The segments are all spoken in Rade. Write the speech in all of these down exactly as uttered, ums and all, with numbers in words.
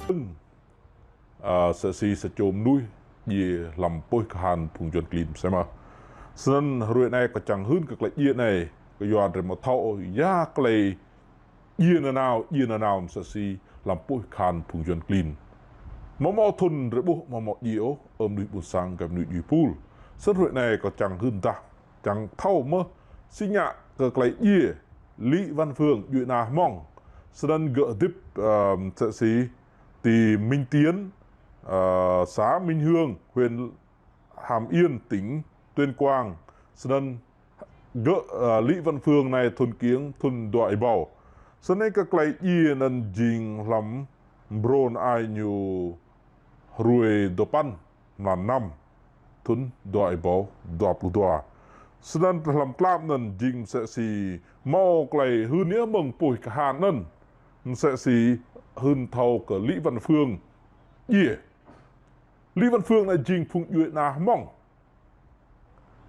dơ̆ng, a, msĕ si sa čô mnuih djiê hlăm puih kahan phung Yuăn klin msĕ mơh. Snăn hruê anei kâo čiăng hưn kơ klei djiê anei, kyua drei amâo thâo ôh ya klei djiê nanao, djiê nanao msĕ si hlăm puih kahan phung Yuăn klin. Amâo mâo thŭn drei ƀuh amâo mâo djiê ôh, ơ mnuih ƀuôn sang, găp mnuih djuê pul. Snăn hruê anei kâo čiăng hưn dah, čiăng thâo mơh, si ngă kơ klei djiê Lý Văn Phương djuê ana Hmông. Snăn gơ̆ hdĭp, ơ, msĕ si ti Minh Tiến, ơ, xã Minh Hương, huyện Hàm Yên, tỉnh Tuyên Quang. Snăn gơ̆, ơ, Lý Văn Phương anei thŭn kkiêng thŭn dua êbâo. Snăn kơ klei djiê anăn jing hlăm mrô ai ñu hruê dua păn mlan năm thŭn dua êbâo dua pluh dua. Snăn hlăm tlam anăn jing msĕ si mâo klei hưn yơh mơ̆ng puih kahan anăn. Msĕ si hưn thâo kơ Lý Văn Phương djiê. Lý Văn Phương anei jing phung djuê ana Hmông.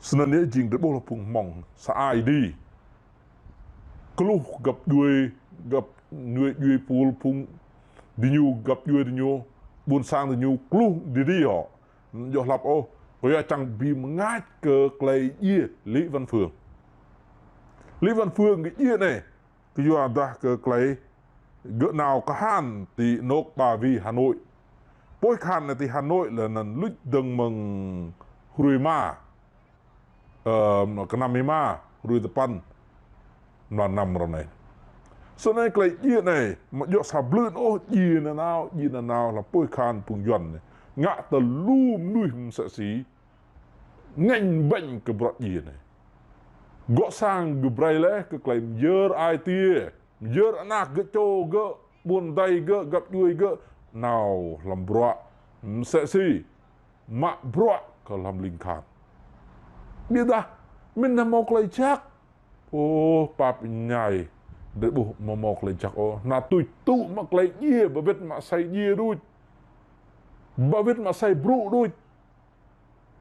Snăn yơh jing drei ƀuh leh phung Hmông sa ai di. Kluh găp djuê, găp mnuih djuê pul phung diñu găp djuê diñu, ƀuôn sang diñu kluh di di hŏ. Djŏ hlăp ôh, kyua čiăng bi mngač kơ klei djiê Lý Văn Phương. Lý Văn Phương kơ djiê anei, kyua dah kơ klei gơ̆ nao kahan ti anôk Ba Vì Hà Nội. Puih kahan anei ti Hà Nội leh anăn luč dơ̆ng mơ̆ng hruê êma, ơ, knăm êma, hruê dua păn mlan năm ară anei. Snăn klei djiê anei, amâo djŏ sa blư̆ ôh djiê nanao, djiê nanao hlăm puih kahan phung Yuăn anei. Ngă tơ lu mnuih msĕ si ngêñ bêñ kơ bruă djiê anei. Gŏ sang gơ̆ brei leh kơ klei myơr ai tiê, myơr anak gơ̆, čô gơ̆, ƀuôn adei gơ̆, găp djuê gơ̆, nao hlăm bruă msĕ si mă bruă kơ hlăm lĭng kahan. Ƀiădah, mĭn dah mâo klei jăk. Ôh, pap êñai, drei ƀuh amâo mâo klei jăk ôh. Nao tuč tŭ mă klei djiê, ba wĭt mă asei djiê đuč. Ba wĭt mă asei brŭ đuč.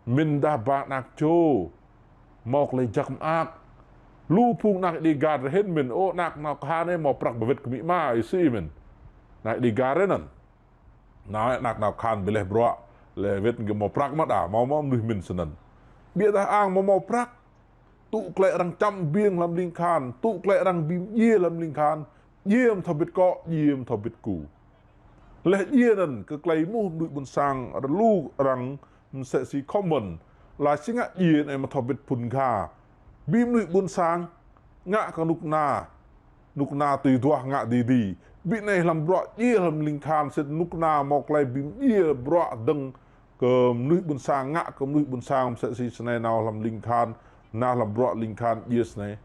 Mĭn dah ba anak čô mâo klei jăk mơak. Lu phung anak Dega drei hĭn mĭn, ôh, anak nao kahan anei mâo prăk ba wĭt kơ amĭ ama, ih sĭ mĭn. Anak Dega drei anăn. Nao, anak nao kahan bi leh bruă, leh wĭt gơ̆ mâo prăk mơh đa, mâo mâo mnuih mĭn snăn. Ƀiădah ang amâo mâo prăk, tŭ klei arăng čăm biêng hlăm lĭng kahan, tŭ klei arăng bi mdjiê hlăm lĭng kahan, djiê amâo thâo bĭt kŏ, djiê amâo thâo bĭt ku. Leh djiê anăn kơ klei êmuh mnuih ƀuôn sang, lu arăng msĕ si comment, lač si ngă djiê anei amâo thâo bĭt phŭn ga. Bi mnuih ƀuôn sang, ngă kơ knŭk kna, knŭk kna tui duah ngă di di. Bi anei hlăm bruă djiê hlăm lĭng kahan sĭt knŭk kna mâo klei bi mdjiê bruă dơ̆ng kơ mnuih ƀuôn sang, ngă kơ mnuih ƀuôn sang msĕ si snei nao hlăm lĭng kahan, nao hlăm bruă lĭng kahan djiê snei.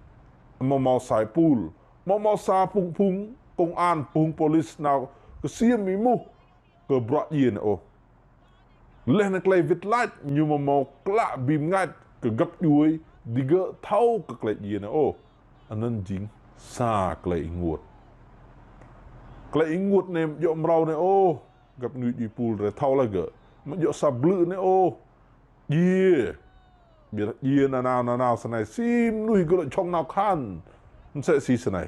Amâo mâo sa êpul, amâo mâo sa phung phung công an, phung polis nao ksiêm êmuh kơ bruă djiê anei ôh. Leh anăn klei wĭt lač ñu amâo mâo klă bi mngač kơ găp djuê digơ̆ thâo kơ klei djiê anei ôh. Anăn jing sa klei ênguôt. Klei ênguôt anei amâo djŏ mrâo anei ôh. Găp mnuih djuê pul drei thâo leh gơ̆. Amâo djŏ sa blư̆ anei ôh. Djiê. Ƀiădah djiê nanao nanao snei si mnuih gơ̆ lŏ jhŏng nao kahan msĕ si snei.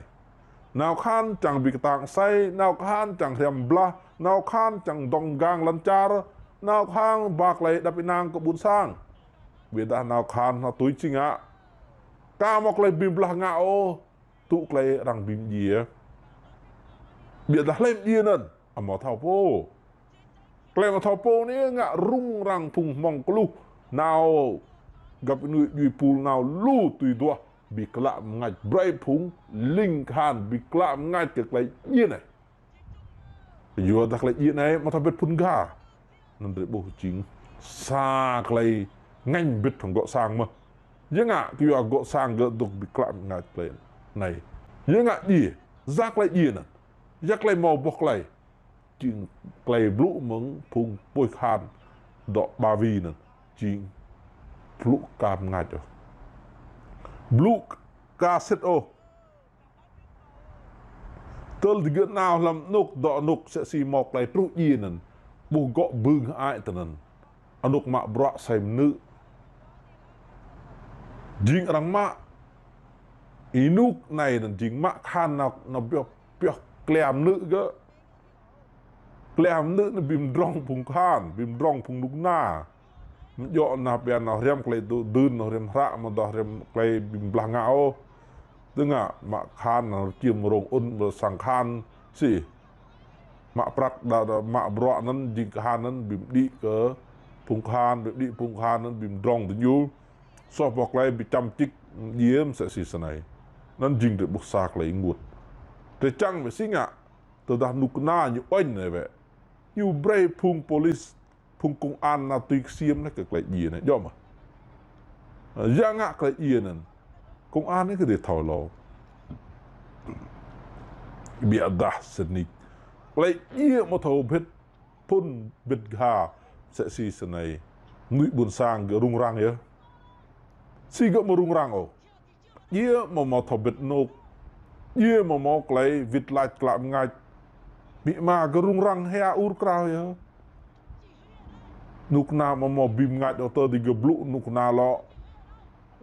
Nao kahan čiăng bi ktang asei, nao kahan čiăng hriăm blah, nao kahan čiăng dŏng mgang lăn čar, nao kahan ba klei êđăp ênang kơ ƀuôn sang. Ƀiădah nao kahan nao tuč si ngă. Ka mâo klei bi blah ngă ôh, tŭ klei arăng bi mdjiê. Ƀiădah hlei mdjiê anăn, amâo thâo pô. Klei amâo thâo pô anei ngă rŭng răng phung Hmông kluh nao găp mnuih djuê pul nao lu tui duah bi klă mngač brei phung lĭng kahan bi klă mngač kơ klei djiê anei. Kyuadah klei djiê anei amâo thâo bĭt phŭn ga. Anăn drei ƀuh jing sa klei ngêñ mbĭt hŏng gŏ sang mơh. Ya ngă kyua gŏ sang gơ̆ dôk bi klă mngač klei anei. Ya ngă djiê, ya klei djiê anăn. Ya klei mâo boh klei. Jing klei blŭ mơ̆ng phung puih kahan dŏ Ba Vì anăn. Jing blŭ ka mngač ôh. Blŭ ka sĭt ôh. Tơl digơ̆ nao hlăm anôk dŏ anôk msĕ si mâo klei truh djiê anăn. Ƀuh gŏ bưng hơăi tinăn. Anôk mă bruă asei mnư̆. Jing arăng mă. Ênuk anei anăn jing mă kahan nao, nao pioh, pioh klia mnư̆ gơ̆. Klei mnư̆ anăn bi mdrŏng phung kahan, bi mdrŏng phung knŭk kna. Mjŏ nah pia nao hriăm klei tŭ dưn, nao hriăm hră, amâodah hriăm klei bi blah ngă ôh. Tơ ngă mă kahan nao čiêm rông ŭn, mă sang kahan si. Mă prăk đa, đa, mă bruă anăn, jing kahan anăn bi mđĭ kơ phung kahan, bi mđĭ phung kahan anăn bi mdrŏng diñu. Soh boh klei bi čăm čĭk djiê msĕ si snei. Anăn jing drei ƀuh sa klei ênguôt. Drei čiăng wĕ si ngă, tơdah knŭk kna ñu uêñ anei wĕ. Ñu brei phung polis, phung công an nao tui ksiêm leh kơ klei djiê anei. Djŏ mơh. Ya ngă klei djiê anăn. Công an anei kơ drei thâo lŏ. Ƀiădah sĭt nik. Klei djiê amâo thâo bĭt phŭn bĭt gha msĕ si snei. Mnuih ƀuôn sang gơ̆ rŭng răng yơh. Si gơ̆ amâo rŭng răng ôh. Djiê amâo mâo thâo bĭt anôk. Djiê amâo mâo klei wĭt lač klă mngač. Amĭ ama gơ̆ rŭng răng hia ur krao yơh. Knŭk kna amâo mâo bi mngač ôh, tơ digơ̆ blŭ knŭk kna lŏ.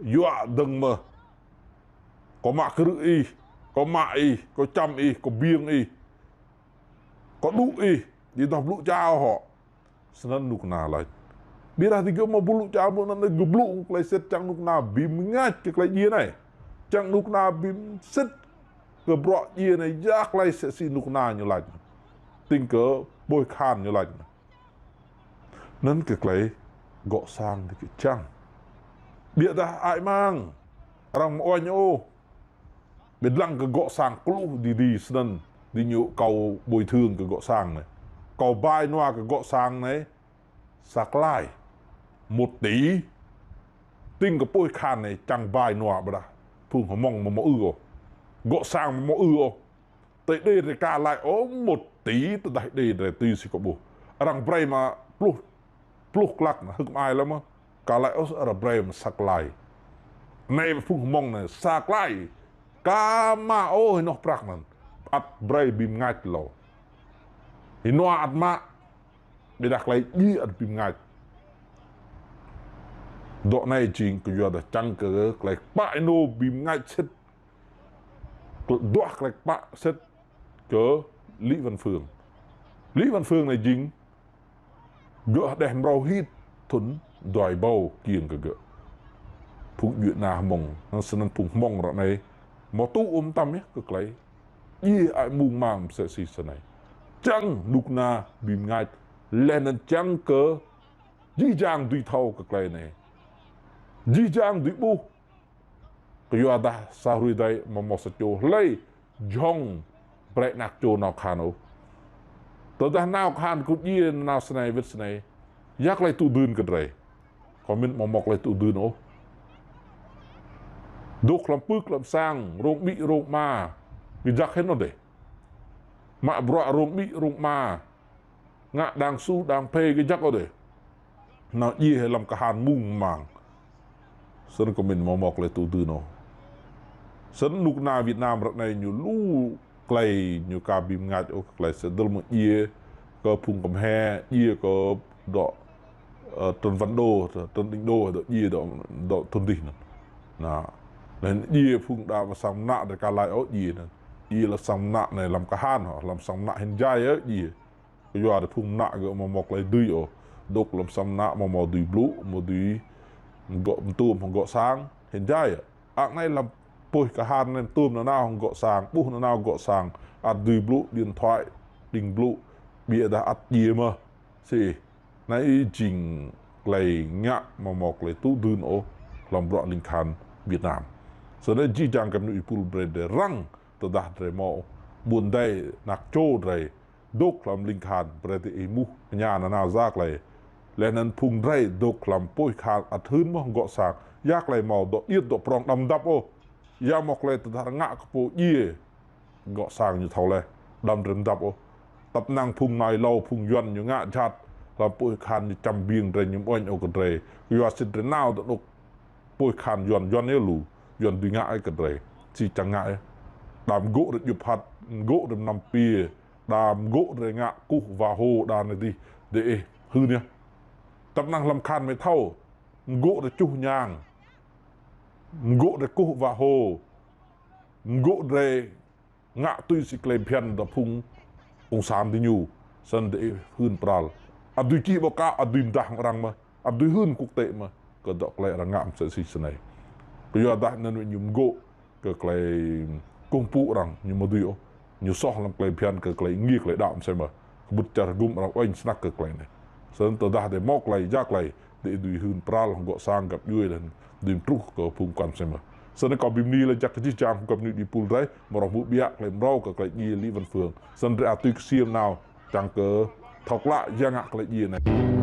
Yua dơ̆ng mơh. Kâo mă krư̆ ih, kâo mă ih, kâo čăm ih, kâo biêng ih. Kâo đŭ ih, digơ̆ blŭ čao hŏ. Snăn knŭk kna lač. Ƀiădah digơ̆ amâo blŭ čao, blŭ anăn digơ̆ blŭ klei sĭt čiăng knŭk kna bi mngač kơ klei djiê anei. Čiăng knŭk kna bi sĭt kơ bruă djiê anei, ya klei msĕ si knŭk kna ñu lač. Tĭng kơ pô kahan ñu lač. Anăn kơ klei gŏ sang digơ̆ čiăng. Ƀiădah hơăi mang. Arăng amâo uêñ ôh. Bi dlăng kơ gŏ sang kluh di di snăn, diñu kâo bồi thường kơ gŏ sang anei. Kâo bai nua kơ gŏ sang anei, sa klai. Một tỷ. Tĭng kơ pô kahan anei čiăng bai nua ƀiădah. Phung Hmông amâo mâo ư ôh. Gŏ sang amâo mâo ư ôh. Tơ Êđê drei ka lač ôh một tỷ, tơdah Êđê drei tui si kâo ƀuh. Arăng brei mă pluh, pluh klăk anăn hơ̆k mơak leh mơh. Ka lač ôh arăng brei mă sa klai. Anei phung Hmông anei sa klai. Ka mă ôh ênoh prăk anăn. Ăt brei bi mngač lŏ. Ênoh ăt mă. Ƀiădah klei djiê ăt bi mngač. Dŏ anei jing kyuadah čiăng kơ klei kpă ênô bi mngač sĭt. Duah klei kpă sĭt kơ Lý Văn Phương. Lý Văn Phương anei jing gơ̆ hđeh mrâo hit thŭn dua êbâo kiêng kơ gơ̆. Phung djuê ana Hmông, anăn snăn phung Hmông ară anei mâo tŭ ôm tăm yơh kơ klei djiê hơăi mang msĕ si snei. Čiăng knŭk kna bi mngač, leh anăn čiăng kơ jih jang dưi thâo kơ klei anei. Jih jang dưi ƀuh. Kyuadah sa hruê dih amâo mâo sa čô hlei jhŏng brei anak čô nao kahan ôh. Tơdah nao kahan kơ djiê nao snei wĭt snei. Ya klei tŭ dưn kơ drei. Kâo mĭn amâo mâo klei tŭ dưn ôh. Dôk hlăm pưk hlăm sang, rông amĭ rông ama. Bi jăk hĭn ôh dih. Mă bruă rông amĭ rông ama. Ngă đang su đang phê kơ jăk ôh dih. Nao djiê hlăm kahan mung mang. Snăn kâo mĭn amâo mâo klei tŭ dưn ôh. Snăn knŭk kna Việt Nam ară anei ñu lu klei ñu ka bi mngač ôh klei sĭt dơ̆ng mơ̆ng djiê kơ phung Kmhe, djiê kơ dŏ, ơ, Trần Văn Đô, Trần Đình Đô, dŏ djiê dŏ, dŏ thŭn dih anăn. Anăn djiê phung đa mă sang mnă drei ka lač ôh djiê anăn. Djiê hlăm sang mnă anei hlăm kahan hŏ, hlăm sang mnă hĭn jai ôh djiê. Kyua drei phung mnă gơ̆ amâo mâo klei dưi ôh. Dôk hlăm sang mnă amâo mâo dưi blŭ, amâo dưi gŏ mtuôm hŏng gŏ sang, hĭn jai. Ară anei hlăm pô kahan anei mtuôm nanao hŏng gŏ sang, ƀuh nanao gŏ sang, ăt dưi blŭ điện thoại, đĭng blŭ, ƀiădah ăt djiê mơh. Si, anei jing klei ngă amâo mâo klei tŭ dưn ôh, hlăm bruă lĭng kahan Việt Nam. Snăn jih jang kơ mnuih êpul brei drei răng, tơdah drei mâo ƀuôn adei anak čô drei, dôk hlăm lĭng kahan, brei diih êmuh, mñă nanao ya klei. Leh anăn phung drei dôk hlăm pô kahan ăt hưn mơh gŏ sang. Ya klei mâo dŏ điêt dŏ prŏng đăm mdăp ôh. Ya mâo klei tơdah ngă kơ pô djiê. Gŏ sang ñu thâo leh. Đăm drei mdăp ôh. Tăp năng phung nai lâo phung Yuăn ñu ngă jhat. Hlăm pô kahan ñu čăm biêng drei ñu mơ̆ng ôh kơ drei. Kyua sĭt drei nao dŏ anôk pô kahan Yuăn, Yuăn yơh lu. Yuăn dưi ngă ôh kơ drei. Si čiăng ngă yơh. Đăm gŏ drei djŭp hăt, gŏ drei mnăm piê. Đăm gŏ drei ngă kuh wa hô đa anei dih, diih hưn yơh. Tăp năng hlăm kahan mei thâo, gŏ drei čuh ñang, gŏ drei kuh wa hô, gŏ drei ngă tui si klei bhiăn dŏ phung cộng sản diñu. Snăn diih hưn pral. Ăt dưi čih báo cáo, ăt dưi mdah hŏng arăng mơh, ăt dưi hưn quốc tế mơh kơ dŏ klei arăng ngă msĕ si snei. Kyuadah anăn ñu mgô̆ kơ klei kkuh mpŭ arăng, ñu amâo dưi ôh. Ñu soh hlăm klei bhiăn kơ klei êngiê klei đăo msĕ mơh. Kbŭt čar hgŭm arăng uêñ snăk kơ klei anei. Snăn tơdah drei mâo klei, ya klei, diih dưi hưn pral hŏng gŏ sang găp djuê leh anăn dưi mtruh kơ phung mkăn msĕ mơh. Snăn kâo bi mni lač jăk kơ jih jang phung găp djuê êpul drei, mrâo hmư̆ ƀiă klei mrâo kơ klei djiê Lý Văn Phương. Snăn drei ăt tui ksiêm nao čiăng kơ thâo klă ya ngă klei djiê anei.